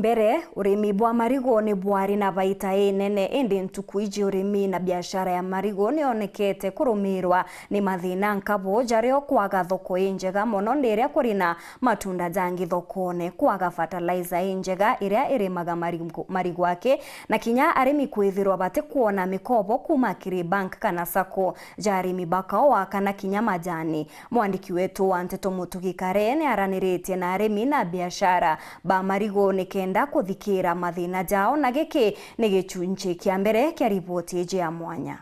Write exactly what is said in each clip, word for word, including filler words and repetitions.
Mbere, urimi bwa marigu ni bwari na baita inene, indi ntuku iji urimi na biashara ya marigu nionekete kurumirwa ni mathina nkabu, jario kwaga thoko injega mono ndiria kuri na matunda jangi thokone, kwaga fertilizer injega iria irimaga marigu, marigu aki, na kinya arimi kwithirwa batikwona mikobo kuma kiri bank kana sacco ja arimi ba kaua kana kinya majani. Mwandiki wetu wa nteto Mutugi Kare ni araniritie na arimi na biashara ba marigu nikenda kuthikira mathina jao, na giki ni gichunchi kia mbere kia riboti iji ya mwanya.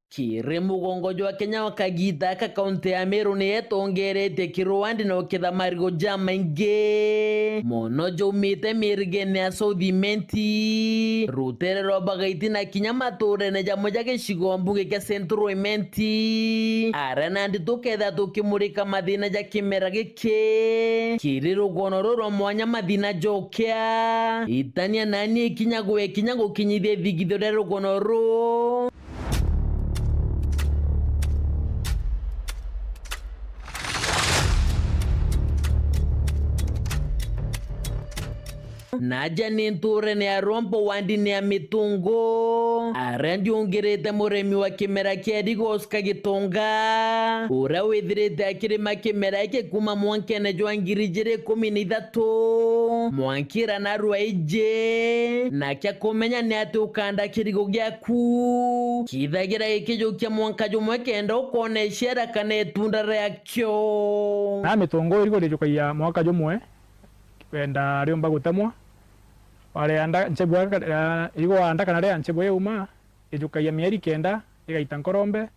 Kiri mugongo jwa Kenya wa kagita aka, kaunti ya Meru ni yetongeretie kirwandi na uketha marigu jamaingi mono jaumite mirigene ya South Imenti, rutere rwa Bagaiti na kinya maturene jamwe ja gicigo mbunge kia Central Imenti. Aria nandi tuketha tukimurika mathina ja kimera giki kiri rugono ruru rwa mwanya, mathina jokia. Itania nani ikinya gwe kinya gukinyithia ithigithio ria rugono ruu. Naja ni nturene ya Rombo, wandini ya Mitungu, aria ndiungirite murimi wa kimera kia rigo Oscar Gitonga, uria withirite akirima kimera giki kuma mwankene jwa ngiri ijiri ikumi na ithatu, mwankira narua iji, nake akumenya ni ati ukanda kirigo giaku kithagira gikijukia mwanka jumwe kenda ukona iciara kana itunda riakio. Na Mitungu irigo rijukagia mwaka jumwe, wenda riumba gutemwa, waria nda-, nchegwa ka-, ya, igwa nda kana ria nchegwa yauma, ijukagia mieri kenda, igaita nkorombe,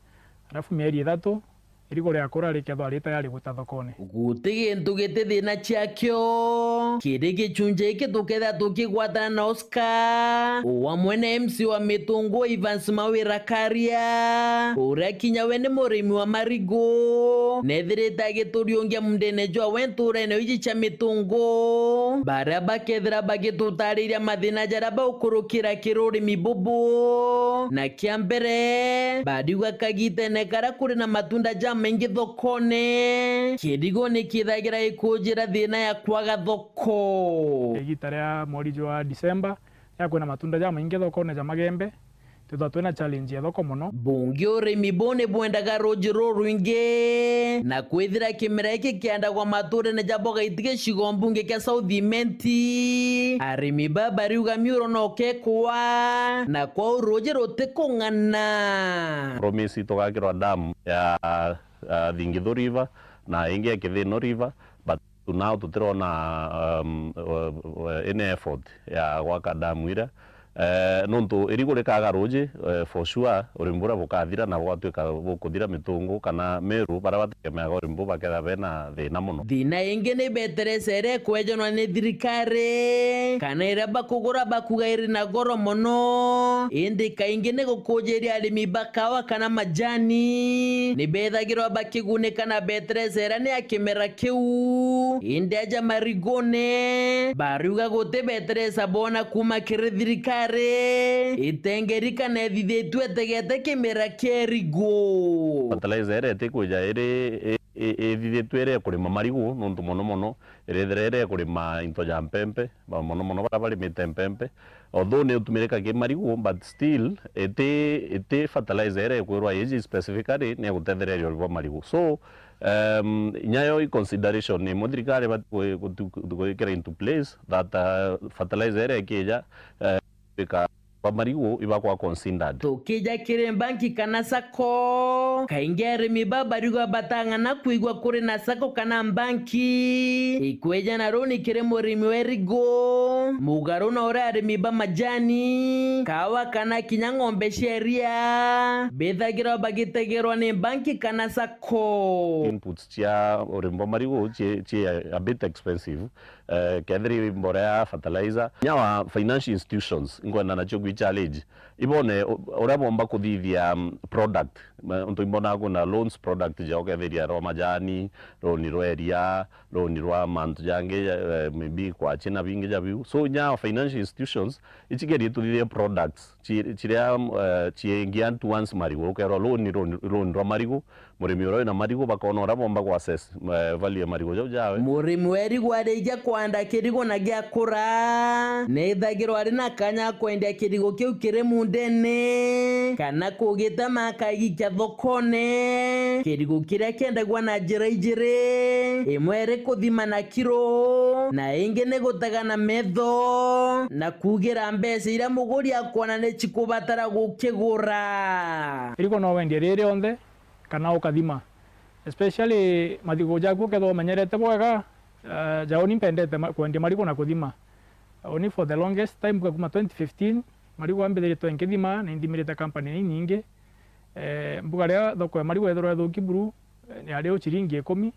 alafu mieri ithatu, irigo riakura rikethwa ri tayari guta thokone. Guti gintu giti thina ciakio kiri gichunji giki tukethira tukigwatana na Oscar, u amwe na M C wa Mitungu Evans Mawira Karia, uria kinya we ni murimi wa marigu, nethirite agituriungia mundene jwawe nturene iji cia Mitungu, baria bakethira bagitutariria mathina jaria baukurukira kiri urimi bubu. Na kia mbere, bariuga kagitene karia kuri na matunda jamaingi thokone, kirigo ni kithagira gikujira thina ya kwaga thoko. Igita ria mweri jwa December, ya kwina matunda jamaingi thokone ja magembe, twithwa twina challenge ya thoko mono. Bungi urimi buu ni bwendaga ruuji rurwingi, na kwithira kimera giki kiandagwa maturene ja Bagaiti gicigo mbunge kia South Imenti. Arimi baa bariuga miuro no kekwa, na kwou ruuji rutikung'ana. Promise tugakirwa dam ya, ya Thingithu River na ingi ya Kithino River, but to now tutirona, um, uh, uh, any effort ya gwaka dam iria. Eh, nontu irigu rikaga ruuji, eh, for sure, urimi buria bukathira na bugatuika bukuthira Mitungu kana Meru, baria bategemeaga urimi buu bakethira bena thina mono. Thina ingi ni beteresa iria ikwejanwa ni thirikari, kana iria bakugura bakuga iri na goro mono, indi kaingi ni gukujiria arimi ba kawa kana majani, ni bethagirwa bakigunika na beteresa iria ni ya kimera kiu. Indi aja marigune, bariuga guti beteresa boona kuuma kiri thirikari, itengeri kana ithithitue itegete kimera kia irigu. Fertilizer iria itikwija iri i-, i-, ithithitue iria ikurima marigu, nontu mono mono irithira iria ikurima into ja mpempe, ba-, mono mono baria barimite mpempe. Although ni utumirika ki marigu, but still, iti, iti fertilizer iria ikwirwa iji specifically ni ya gutethereria urimi bwa marigu. So, um, nyayo i consideration imwe thirikari ibati gwi-, gutu-, gwikira into place that, uh, fertilizer iria ikija, uh, ika-, ba marigu ibakwa considered. Tukija kiri mbanki kana sacco, kaingi arimi baa bariuga batang'ana kwigua kuri na sacco kana mbanki ikweja na runi kiri murimi wa irigu, mugaru na uria arimi ba majani, kawa kana kinya ng'ombe cia iria bithagirwa bagitegerwa ni mbanki kana sacco. Inputs cia urimi bwa marigu ci, ci a bit expensive. Eh, kethira i mborea, fertilizer. Kinya wa financial institutions, inkwenda nacio gwi challenge. Ibone u-, uria bomba kuthithia, um, product. Ma-, untu imbonaa kwina loans product ja uketheria rwa majani, roni rwa iria, roni rwa mantu jangi, eh, maybe kwachi na bingi ja biu. So, kinya wa financial institutions, ichigerie tuthithie products, chi-, chiria, um, eh, chiengia towards marigu. Ukerwa loan, loan, loan rwa marigu, Murimi uria wina marigu bakona uria bomba ku assess, eh, value ya marigu jau jawe. Murimi wa irigu arikia kwanda kirigu na giakura, nethagirwa ari na kanya ga kwendia kirigu kiu kiri mundene, kana kugitema akagikia thokone. Kirigu kiria kiendagua na njira ijiri, imwe iri kuthima na kiro, na ingi ni gutega na metho, na kuugira mbeca iria muguri akwona ni cikubatara gukigura. Irigu no wendie ri rionthe, kana ukathima. Especially mathigu jaku ukethwa umenyerete bwega, eh, ja uni mpendete ma-, kwendia marigu na kuthima. Uni for the longest time, mbuga kuma twenty fifteen, marigu ambithiritwe nkithima, na inthimirite company inyingi. Eh, mbuga riria thoko ya marigu yethirwa ithuki buru, eh, yari o ciringi ikumi,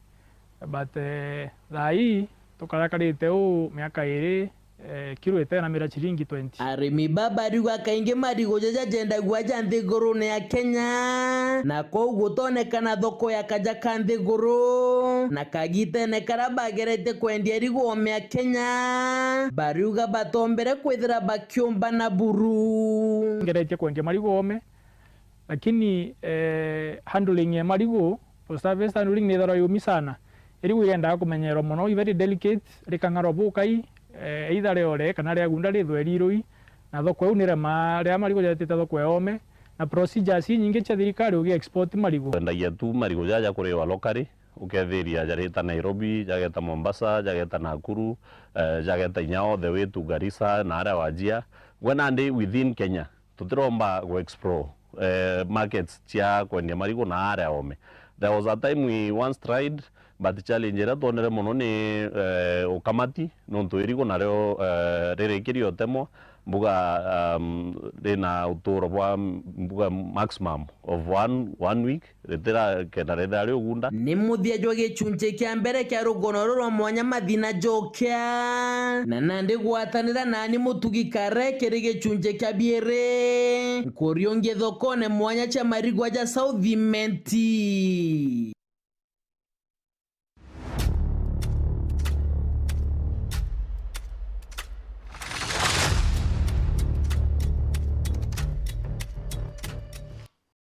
but, eh, thaa ii tukarakarite uu miaka iri, eh, kiro itenamira ciringi twenty. Arimi ba bariuga kaingi marigu jaja jendagua ja nthigurune ya Kenya, na kou gutonekana thoko ya kaja ka nthiguru, na kagitene karia bageretie kwendia irigu ome ya Kenya, bariuga batombere kwithira bakiumba na buru. Ngeretie kwendia marigu ome, lakini, eh, handling ya marigu, post harvest handling ni ithirwa yumi sana. Irigu irendaga kumenyererwa mono, i very delicate, rikang'arwa bukai, eh, either riore kana riagunda rithwe rirui, na thoko iu ni remaa riria marigu jatite thoko ya ome, na procedures inyingi cia thirikari ugi export marigu. Twendagia tu marigu jaja kuriwa locally, ukethiria jarita Nairobi, jageta Mombasa, jageta Nakuru, eh, jageta inya all the way to Garissa na aria Wajir. Gwe nandi within Kenya, tutiromba gu explore, eh, markets cia kwendia marigu na aria ome. There was a time we once tried, but challenge iria twonere mono ni, eh, ukamati, nontu irigu nario, eh, ririkirie utemwa, mbuga, um, rina uturo bwa, mbuga, maximum of one, one week, ritira kenda rithira riugunda. Ni muthia jwa gichunchi kia mbere kia rugono ruru rwa mwanya Mathina Njokia, na nandi gwatanira nani Mutugi Kare kiri gichunchi kia biiri, nkuriungie thokone mwanya cia marigwa ja South Imenti.